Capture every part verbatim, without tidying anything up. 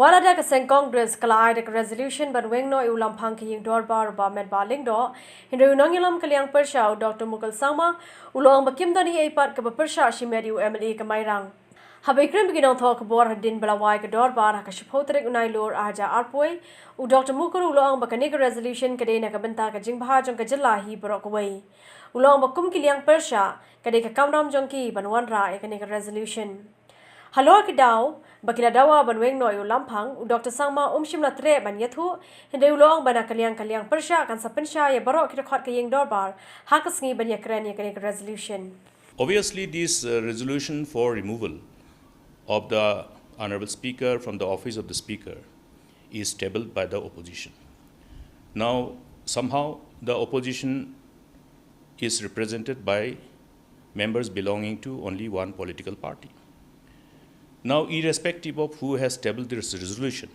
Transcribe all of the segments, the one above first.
Wat la da ka seng Congress ka la ai da ka resolution ban weng noh ïa u lamphang ka ïing dorbar u Bah Metbah Lyngdoh, hynrei u nongïalam ka liang pyrshah u Doctor Mukul Sangma u la ong ba kim don ei ei pat kaba pyrshah shimet ïa u M L A ka Mairang. Haba ïakren bad ki nongthoh khubor hadien ba la wai ka dorbar ha ka shiphew tarik u Nailur arhajar arphew, u Doctor Mukul u la ong ba kane ka resolution ka dei na ka bynta ka jingbha jong ka jylla hi baroh kawei. U la ong ba kum ki liang pyrshah ka dei ka kamram jong ki ban wanrah ïa kane ka resolution. Halor ki daw ba ki la dawa ban weng noh ïa u lamphang, u Doctor Sangma um shym la treh ban ïathuh, hynrei u la ong ba na ka liang ka liang pyrshah kan sa pynshai ïa baroh ki dkhot ka ïing dorbar ha ka sngi ban ïakren ïa kane ka resolution. Obviously, this uh, resolution for removal of the Honorable Speaker from the office of the Speaker is tabled by the opposition. Now, somehow the opposition is represented by members belonging to only one political party. Now, irrespective of who has tabled this resolution,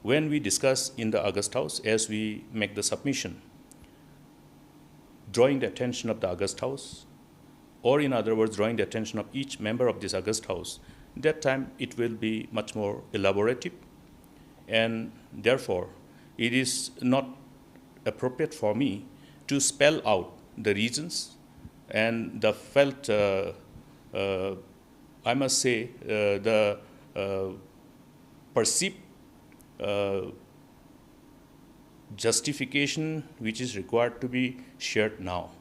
when we discuss in the August House, as we make the submission, drawing the attention of the August House, or in other words, drawing the attention of each member of this August House, that time it will be much more elaborative, and therefore it is not appropriate for me to spell out the reasons and the felt, uh, uh, I must say, uh, the uh, perceived uh, justification which is required to be shared now,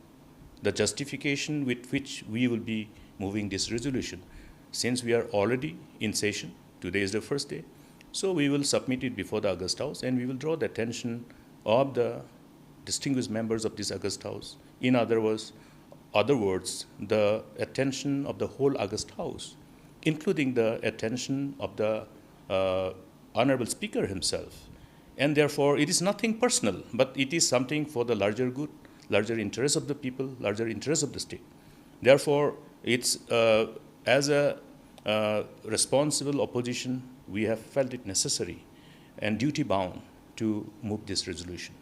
the justification with which we will be moving this resolution. Since we are already in session, today is the first day, so we will submit it before the August House and we will draw the attention of the distinguished members of this August House. In other words, other words, the attention of the whole August House, including the attention of the uh, Honorable Speaker himself. And therefore, it is nothing personal, but it is something for the larger good, larger interest of the people, larger interest of the state. Therefore, it's uh, as a uh, responsible opposition, we have felt it necessary and duty bound to move this resolution.